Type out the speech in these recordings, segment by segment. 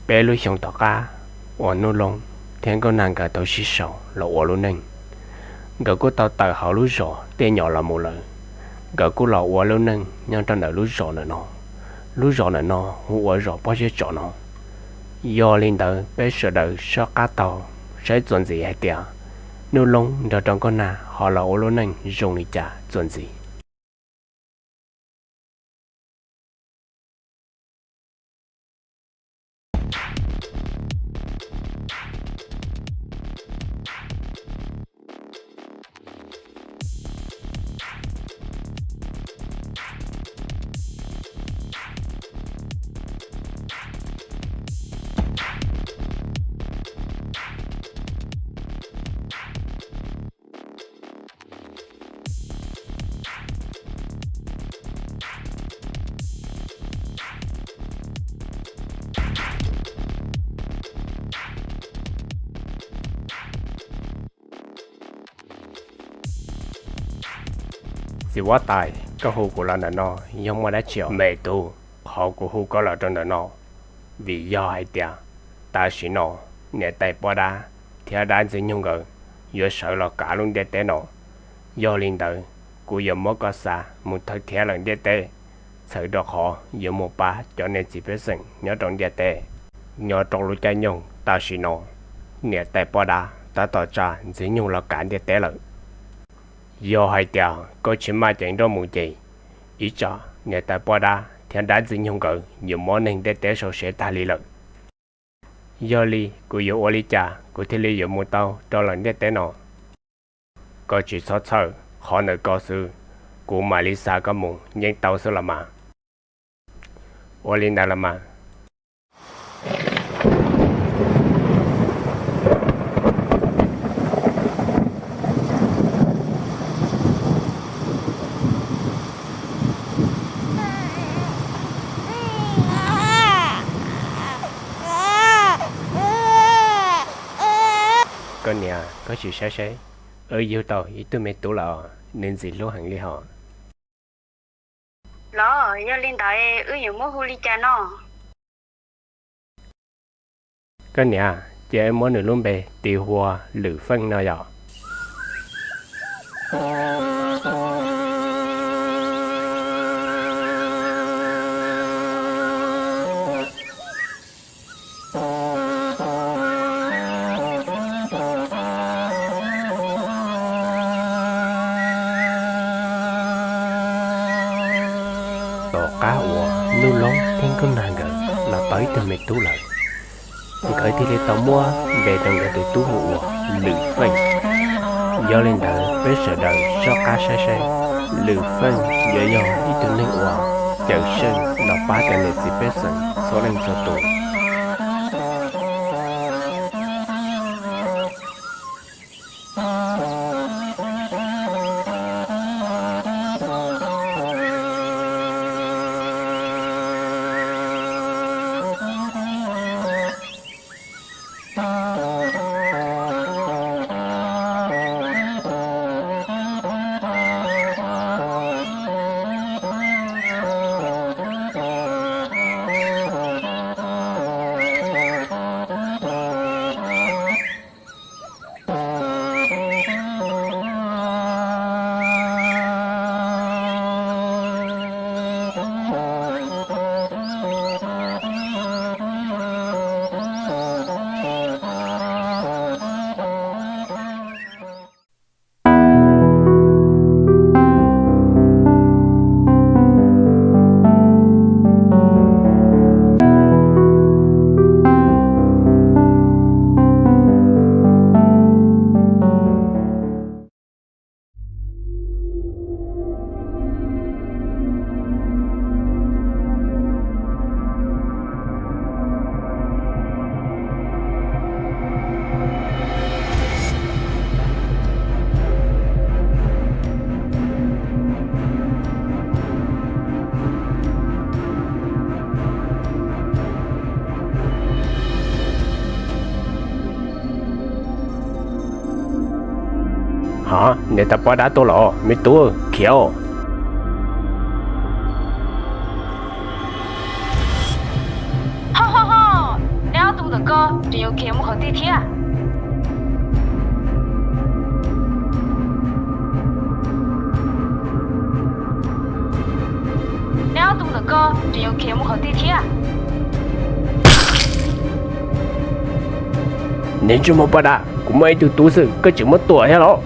Peb lub xyoo tom qab uas Nuj Loob thiab Nkauj Nag nkawd tau sib sau los ua lub neej, nkawd kuj tau tawm hauv lub zos Tiaj Nyom los mus lawm. Nkawd kuj los ua lub neej nyob rau ntawm lub zos ntawm no. Lub zos ntawm no hu ua zos Pob Zeb Tsom no. Yog li ntawd peb sawv daws soj qab taug saib txuas ntxiv hais tias Nuj Loob nrog rau Nkauj Nag ho los ua lub neej zoo li cas txuas ntxiv. Txiv huab tais, koj hu kuv los ntawm no yog muaj dab tsi os? Me tub, qhov kuv hu koj los rau ntawm no vim yog hais tias tam sim no niam tais poj dab thiab dab ntxwg nyoog nkawd yuav sawv los kav lub ntiaj teb no. Yog li ntawd, kuv yuav muab koj xa mus thawj thiab lawm ntiaj teb, txhawm rau qhov yuav mus pab cov niam txiv pej xeem nyob rau ntiaj teb. Nyob rau lub caij nyoog tam sim no, niam tais poj dab tab tom tsa ntxwg nyoog los kav ntiaj teb lawm. Yog hais tias koj tsis maj ceev nrooj mus ces ib tsam niam tais poj dab thiab dab ntxwg nyoog nkawd yuav muab neeg ntiaj teb sau sev tag li lawm. Yog li kuv yuav ua li cas kuv thiaj li yuav mus tau rau lawm ntiaj teb no? Koj tsis txhob txhawj, qhov ntawm koj xwb, kuv mam li xa koj mus yeej tau xwb los mas. Ua li ntawd los mas. Koj niam, koj sim saib saib, wb yug tau ib tug me tub lawm, nws ntxim hlub heev li hos. Los yog li ntawd wb yuav muab hu li cas no? Koj niam, cia wb muab nws lub npe tis hu ua Lwm Feej no yom. Tom qab uas Nuj Loob thiab Nkauj Nag nkawd los tau ib tug me tub lawm, nkawd thiaj li tau muab npe rau nkawd tus tub hu ua Lwm Feej. Yog li ntawd peb sawv daws soj qab saib saib Lwm Feej yuav yog ib tug neeg uas cawm seej los pab cov niam txiv pej xeem txhua leej txhua tus. Ha, niam tais poj dab tuaj los, me tub, khiav os. Koj tseem yuav khiav mus qhov twg thiab? Neb ob tug ntawm koj tseem yuav khiav mus qhov twg thiab? Niag ntsej muag poj dab, kuv muaj ib tug tub xwb koj tseem muab tua thiab los?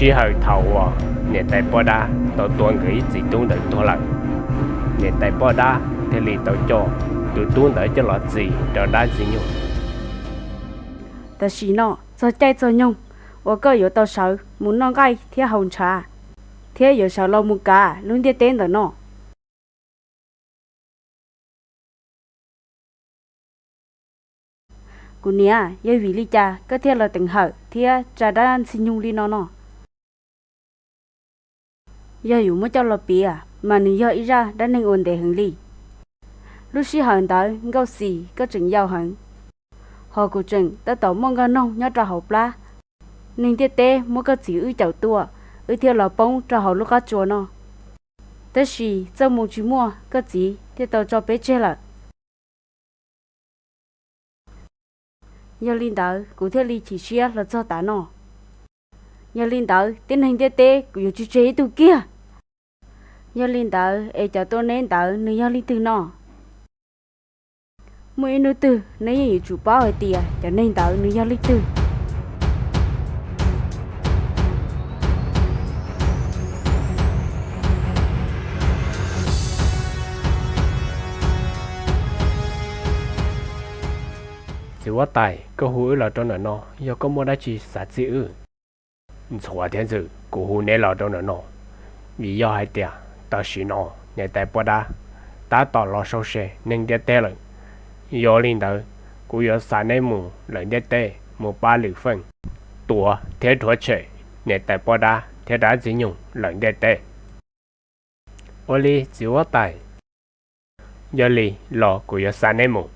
Sij hawm thaum uas niam tais poj dab tau tua nkawd ib txiv tub ntawd tuag lawm, niam tais poj dab thiaj li tau coj tus tub ntawd coj los txis rau dab ntxwg nyoog. Tam sim no txog caij txog nyoog uas koj yuav tau sawv mus noj nqaij thiab haus ntshav, thiab yuav sawv los mus kav lub ntiaj teb ntawm no. Kuv niam, yog vim li cas koj thiaj los teem hawm thiab tsa dab ntxwg nyoog li no no? Yog yuav muab coj los piav mas nws yog ib zaj dab neeg uas ntev heev li. Lub sij hawm ntawd Nkauj Xis koj tseem yau heev, hos kuv tseem tab tom muaj nkauj noog nyob rau hauv plab. Neeg ntiaj teb muab koj txiv wb caum tuaj, wb thiaj los poob rau hauv lub qab tsua no. Tab sis txawj mus tsis muaj, koj txiv thiaj tau tso peb tseg lawm. Yog li ntawd kuv thiaj li chim siab los txog tav no. Yog li ntawd tib neeg ntiaj teb kuv yuav tsis tseg ib tug kiag. Yog li ntawd es cov tua neb ntawd nws yog leej twg no? Muaj ib hnub twg neb yeej yuav tsum paub hais tias cov neeg ntawd nws yog leej twg. Txiv huab tais, koj hu wb los rau ntawm no yog koj muaj dab tsi xav txib wb? Ntxhuav thiab Ntxwg, kuv hu neb los rau ntawm no vim yog hais tias tam sim no niam tais poj dab tab tom los sau se neeg ntiaj teb lawm. Yog li ntawd, kuv yuav xa neb mus lawm ntiaj teb mus pab Lwm Feej tua thiab rhuav tshem niam tais poj dab thiab dab ntxwg nyoog lawm ntiaj teb. Ua li txiv huab tais, yog li los kuv yuav xa neb mus.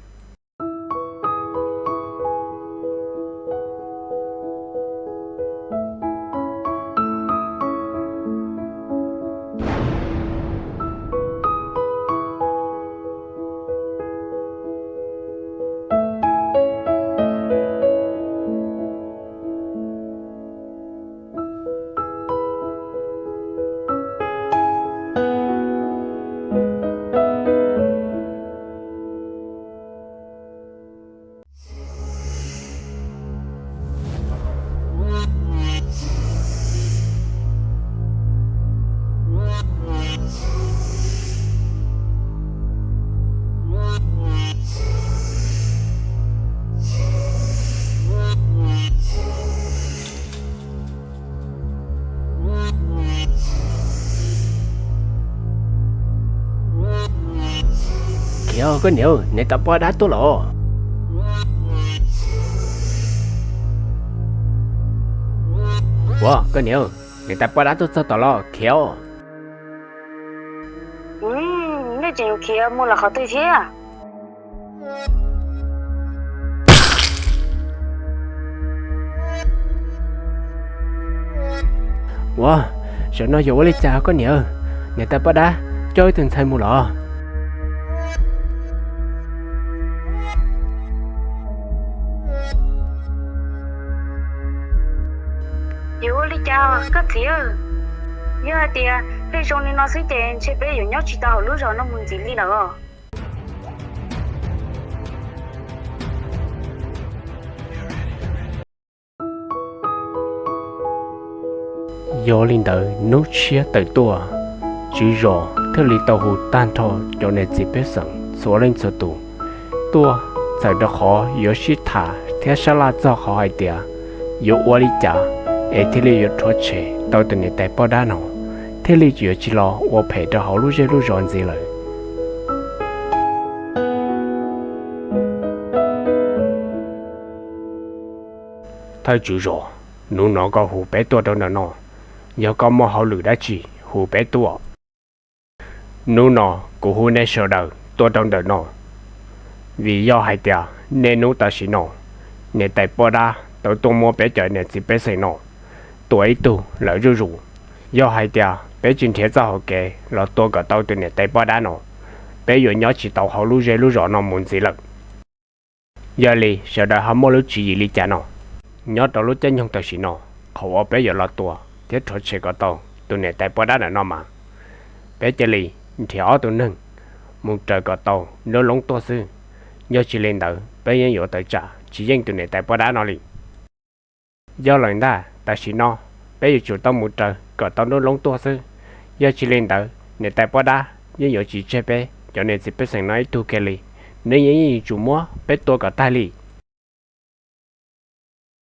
Khiav koj niam, niam tais poj dab tuaj los. Ua koj niam, niam tais poj dab tuaj txog tom los khiav. Nej tseem yuav khiav mus lawm qhov twg thiab? Ua, zaum no yuav ua li cas koj niam? Niam tais poj dab coj ib tug ntxhais mus los. Yuav ua li cas koj txiv? Yog hais tias pheej zoo li no xwb ces ntshe peb yuav nyob tsis tau hauv lub zos no mus ntxiv li lawm os. Yog li ntawd hnub tshiab tawm tuaj, tswv zos thiaj li tau hu tag nrho cov niam txiv pej xeem txhua leej txhua tus tuaj, txawm rau qhov yuav sib tham thiab sab laj txog qhov hais tias yuav ua li cas es thiaj li yuav rhuav tshem tau tus niam tais poj dab no, thiaj li yuav tsis los ua phem rau hauv lub zej lub zos ntxiv lawm. Thawj tswv zos, hnub no koj hu peb tuaj rau ntawm no, yog koj muaj hauj lwm dab tsi hu peb tuaj? Hnub no kuv hu nej sawv daws tuaj rau ntawm no, vim yog hais tias niaj hnub tam sim no niam tais poj dab tau tuaj muab peb cov niam txiv pej xeem no tua ib tug lawm zuj zus. Yog hais tias peb tsis nrhiav txoj hauv kev los tua kom tau tus niam tais poj dab no, peb yuav nyob tsis tau hauv lub zej lub zos no mus ntxiv lawm. Yog li sawv daws ho muaj lub tswv yim li cas no? Nyob rau lub caij nyoog tam sim no, qhov uas peb yuav los tua thiab rhuav tshem kom tau tus niam tais poj dab ntawm no mas, peb cia li nrhiav ob tug neeg mus raws kom tau nruab loob tuaj xwb. Yog tsis li ntawd peb yeej yuav tawm tsam tsis yeej tus niam tais poj dab no li. Yog lawm ntag, tam sim no peb yuav tsum tau mus raws kom tau nruab loob tuaj xwb. Yog tsis li ntawd niam tais poj dab yeej yuav tsis tseg peb cov niam txiv pej xeem no ib tug kiag li. Nws yeej yuav tsum muab peb tua kom tag li.